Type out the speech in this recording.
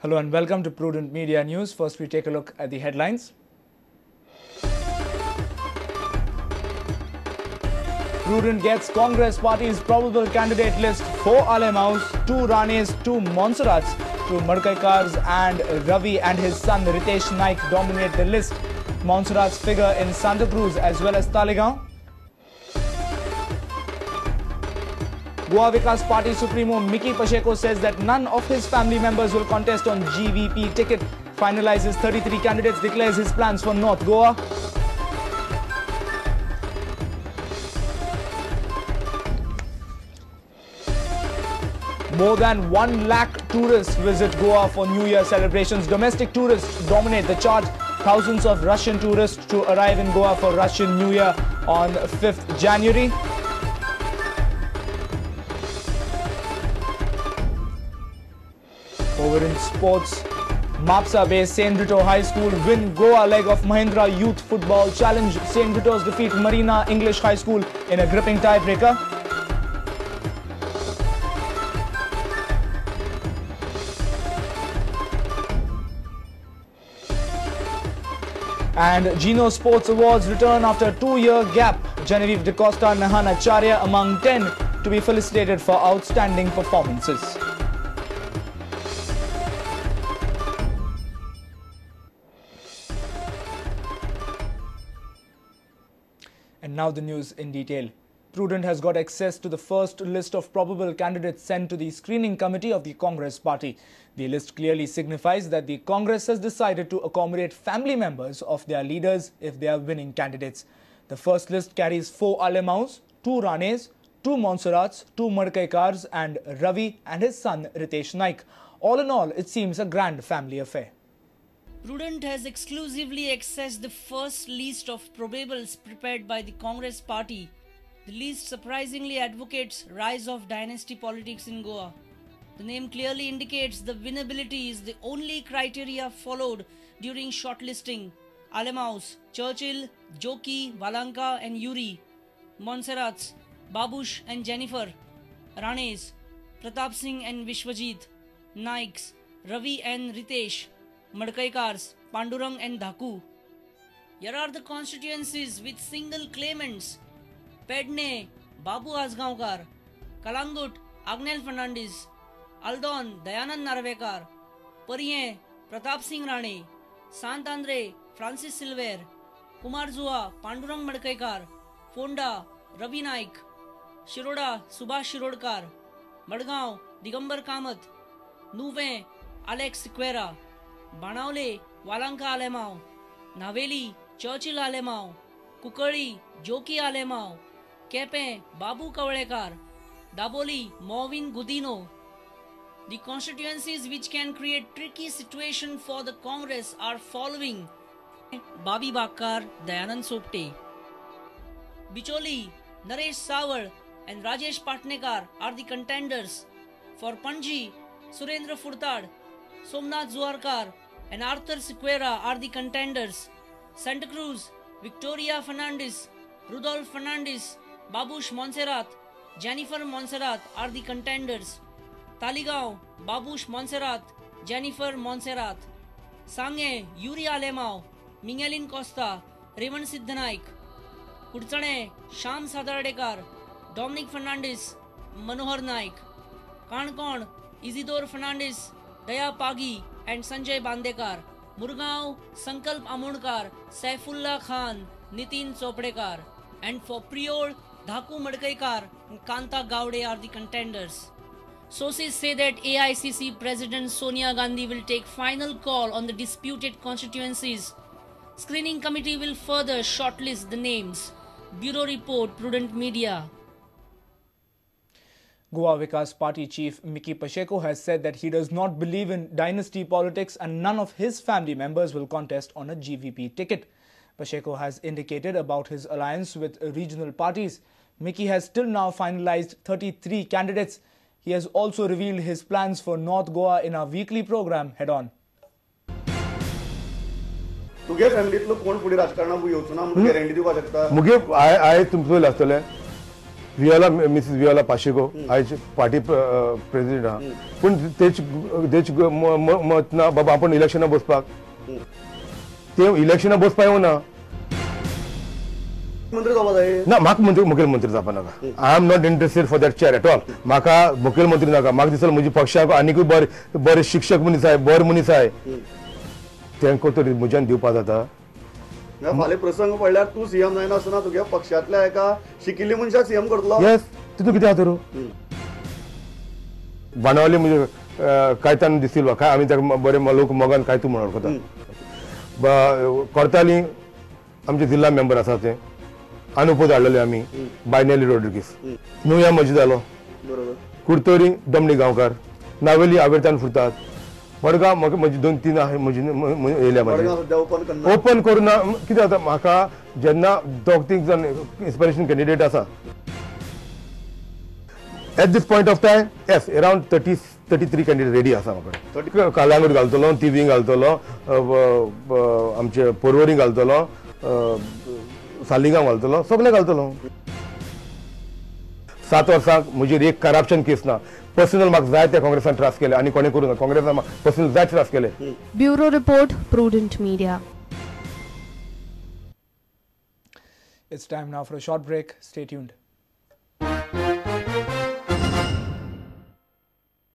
Hello and welcome to Prudent Media News. First, we take a look at the headlines. Prudent gets Congress Party's probable candidate list: 4 Alemaos, 2 Ranes, 2 Monserrats, 2 Madkaikars and Ravi and his son Ritesh Naik dominate the list. Monserrat's figure in Santa Cruz as well as Taleigao. Goa Vikas Party Supremo Mickky Pacheco says that none of his family members will contest on GVP ticket. Finalizes 33 candidates, declares his plans for North Goa. More than 1 lakh tourists visit Goa for New Year celebrations. Domestic tourists dominate the chart. Thousands of Russian tourists to arrive in Goa for Russian New Year on 5th January. Over in sports, Mapsa-based St. Rito High School win Goa leg of Mahindra Youth Football Challenge. St. Rito's defeat Marina English High School in a gripping tiebreaker. And Gino Sports Awards return after a 2-year gap. Genevieve D'Costa and Nehan Acharya among 10 to be felicitated for outstanding performances. And now the news in detail. Prudent has got access to the first list of probable candidates sent to the screening committee of the Congress party. The list clearly signifies that the Congress has decided to accommodate family members of their leaders if they are winning candidates. The first list carries 4 Alemaos, 2 Ranes, 2 Monserrats, 2 Madkaikars and Ravi and his son Ritesh Naik. All in all, it seems a grand family affair. Prudent has exclusively accessed the first list of probables prepared by the Congress party. The list surprisingly advocates rise of dynasty politics in Goa. The name clearly indicates the winnability is the only criteria followed during shortlisting. Alemaos, Churchill, Joki, Valanka and Yuri. Monserrats, Babush and Jennifer. Ranes, Pratap Singh and Vishwajit. Naiks, Ravi and Ritesh. Madkaikars, Pandurang and Dhaku. Here are the constituencies with single claimants: Pedne, Babu Azgaonkar, Kalangut, Agnel Fernandes, Aldon, Dayanand Narvekar, Parye, Pratap Singh Rane, Sant Andre, Francis Silver, Kumar Zua, Pandurang Madkaikar, Ponda, Ravi Naik, Shiroda, Subhash Shirodkar, Madgaon, Digambar Kamat, Nuvem, Alex Sequeira, Benaulim, Valanka Alemao, Navelim, Churchill Alemao, Cuncolim, Joki Alemao, Quepem, Babu Kavlekar, Dabolim, Mauvin Godinho. The constituencies which can create tricky situation for the Congress are following: Babi Bakkar, Dayanand Sopte. Bicholim, Naresh Sawal and Rajesh Patnekar are the contenders. For Panji, Surendra Furtad, Somnath Zuarkar and Arthur Sequeira are the contenders. Santa Cruz, Victoria Fernandes, Rudolph Fernandes, Babush Monserrat, Jennifer Monserrat are the contenders. Taleigao, Babush Monserrat, Jennifer Monserrat. Sange, Yuri Alemao, Mingelin Costa, Revan Siddhanaik. Kudchane, Sham Satardekar, Dominic Fernandes, Manohar Naik. Kankon, Isidore Fernandes, Daya Pagi and Sanjay Bandekar. Murgaon, Sankalp Amonkar, Saifullah Khan, Nitin Chopdekar. And for Priol, Dhaku Madkaikar and Kanta Gaude are the contenders. Sources say that AICC President Sonia Gandhi will take final call on the disputed constituencies. Screening committee will further shortlist the names. Bureau Report, Prudent Media. Goa Vikas Party Chief Mickky Pacheco has said that he does not believe in dynasty politics and none of his family members will contest on a GVP ticket. Pacheco has indicated about his alliance with regional parties. Mickky has till now finalized 33 candidates. He has also revealed his plans for North Goa in our weekly program Head On. तुगे फॅमिलीतलो कोण फुडें राजकारणाक येवचो ना म्हणून guarantee दिवपाक शकता? मुगे हांवें तुमचो आसतलें वियोला, मिसीस वियोला पाशेको आयज पार्टी प्रेसिडेंट आहा, पूण तेच मत ना बाबा आपूण इलेक्शना बसपाक, ते इलेक्शना बसपाक येवना. मंत्री जावपा जाय ना म्हाका, मुखेलमंत्री जावपा नाका. I am not interested for that chair at all. म्हाका मुखेलमंत्री नाका. म्हाका दिसता म्हजी पक्षाक आनीकूय बरे बरे शिक्षक मनीस आहाय, बरे मनीस आहाय, तांकां तरी म्हज्यान दिवपा जाता. फाल्यां प्रसंग पडल्यार तूं सीएम जायना आसतना तुगे पक्षांतल्या एका शिकिल्ल्या मनशाक सीएम करतलो. येस, तितून कितें आहा तर बाणावली म्हणजे कायतान दिसिल्वा काय आमी ताका बरे लोक मोगान कायतू म्हणून वळखता. करताली आमचे जिल्ला मेंबर आसा ते अनुपो धाडलेले आमी बायनेली रोड्रिगीस, नुया मजी जालो, कुर्तोरी दमणी गांवकार, नावेली आवेर्तान फुरतात, मडगांव म्हाका म्हजी 2-3 आहा म्हजी येयल्या म्हजी ओपन करून कितें जाता म्हाका जेन्ना 2-3 जाण इन्स्पिरेशन कॅन्डिडेट आसा at this point of time. Yes, around 33 candidate ready आसा म्हाका. कालांगूट घालतलो, तिवींग घालतलो, आमचे पोरवरी घालतलो, सालिगांव घालतलो, सगळें घालतलो. 7 वर्सांक म्हजेर एक करप्शन केस ना. पर्सनल म्हाका जाय ते काँग्रेसान त्रास केले आनी कोणें करूं ना. काँग्रेसान पर्सनल जाय त्रास केले. Bureau report, Prudent Media. It's time now for a short break. Stay tuned.